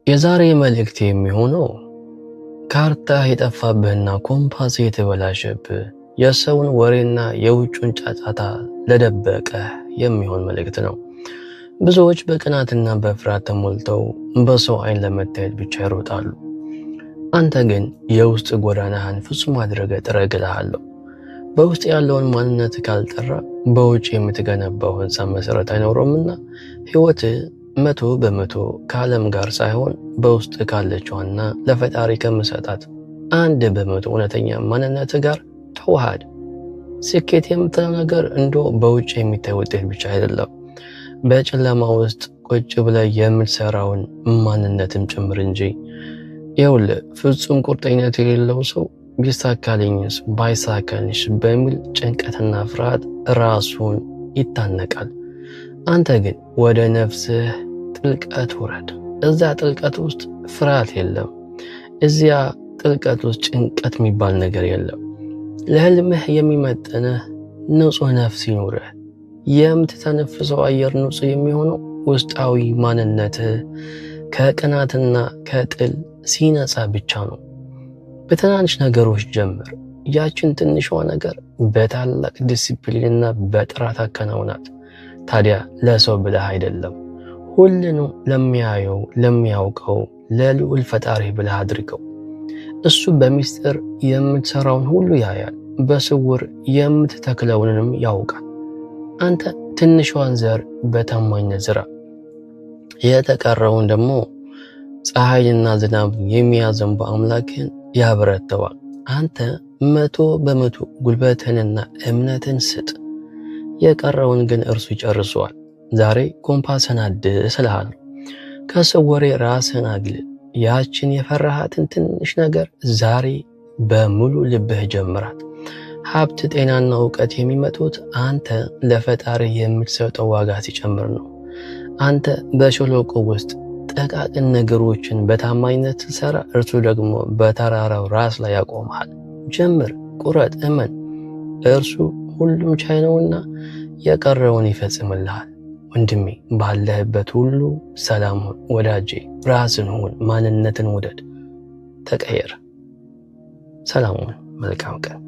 የዛሬ መልእክት የሚሆነው ካርታ የጠፋብህና ኮምፓስ የተበላሸብህ የሰውን ወሬና የውጩን ጫጫታ ለደበቀህ የሚሆን መልእክት ነው። ብዙዎች በቅናትና በፍርሃት ተሞልተው በሰው ዓይን ለመታየት ብቻ ይሮጣሉ። አንተ ግን የውስጥ ጎዳናህን ፍጹም አድርገህ ጥረግ እልሃለሁ። በውስጥ ያለውን ማንነት ካልጠራ በውጭ የምትገነባው ህንፃ መሰረት አይኖረውምና ህይወትህ 100% ከዓለም ጋር ሳይሆን በውስጥ ካለችዋና ለፈጣሪ ከምሰጣት 1% እውነተኛ ማንነት ጋር ተዋሃድ። ስኬት የምትለው ነገር እንዶ በውጭ የሚታይ ውጤት ብቻ አይደለም፣ በጨለማ ውስጥ ቁጭ ብለህ የምትሰራውን ማንነትም ጭምር እንጂ። ይኸውልህ፣ ፍጹም ቁርጠኝነት የሌለው ሰው ቢሳካልኝስ ባይሳካልኝስ በሚል ጭንቀትና ፍርሃት ራሱን ይታነቃል። አንተ ግን ወደ ነፍስህ ጥልቀት ውረድ። እዛ ጥልቀት ውስጥ ፍርሃት የለም። እዚያ ጥልቀት ውስጥ ጭንቀት የሚባል ነገር የለም። ለህልምህ የሚመጥንህ ንጹህ ነፍስ ይኑርህ። የምትተነፍሰው አየር ንጹህ የሚሆነው ውስጣዊ ማንነትህ ከቅናትና ከጥል ሲነጻ ብቻ ነው። በትናንሽ ነገሮች ጀምር። ያችን ትንሿ ነገር በታላቅ ዲሲፕሊንና በጥራት አከናውናት። ታዲያ ለሰው ብለህ አይደለም፣ ሁሉንም ለሚያየው ለሚያውቀው ለልዑል ፈጣሪ ብለህ አድርገው። እሱ በሚስጥር የምትሰራውን ሁሉ ያያል፣ በስውር የምትተክለውንም ያውቃል። አንተ ትንሿን ዘር በታማኝነት ዝራ፣ የተቀረውን ደግሞ ፀሐይና ዝናብ የሚያዘንቡ አምላክን ያበረተዋል። አንተ 100% ጉልበትህንና እምነትን ስጥ፣ የቀረውን ግን እርሱ ይጨርሰዋል። ዛሬ ኮምፓስህን አድስ እልሃለሁ። ከሰው ወሬ ራስህን አግልል። ያችን የፈራሃትን ትንሽ ነገር ዛሬ በሙሉ ልብህ ጀምራት። ሀብት፣ ጤናና እውቀት የሚመጡት አንተ ለፈጣሪ የምትሰጠው ዋጋ ሲጨምር ነው። አንተ በሸለቆ ውስጥ ጥቃቅን ነገሮችን በታማኝነት ስትሰራ፣ እርሱ ደግሞ በተራራው ራስ ላይ ያቆምሃል። ጀምር፣ ቁረጥ፣ እመን። እርሱ ሁሉም ቻይ ነውና የቀረውን ይፈጽምልሃል። ወንድሜ፣ ባለህበት ሁሉ ሰላም ሁን። ወዳጄ፣ ራስን ሁን፣ ማንነትን ውደድ፣ ተቀየር። ሰላም ሁን። መልካም ቀን።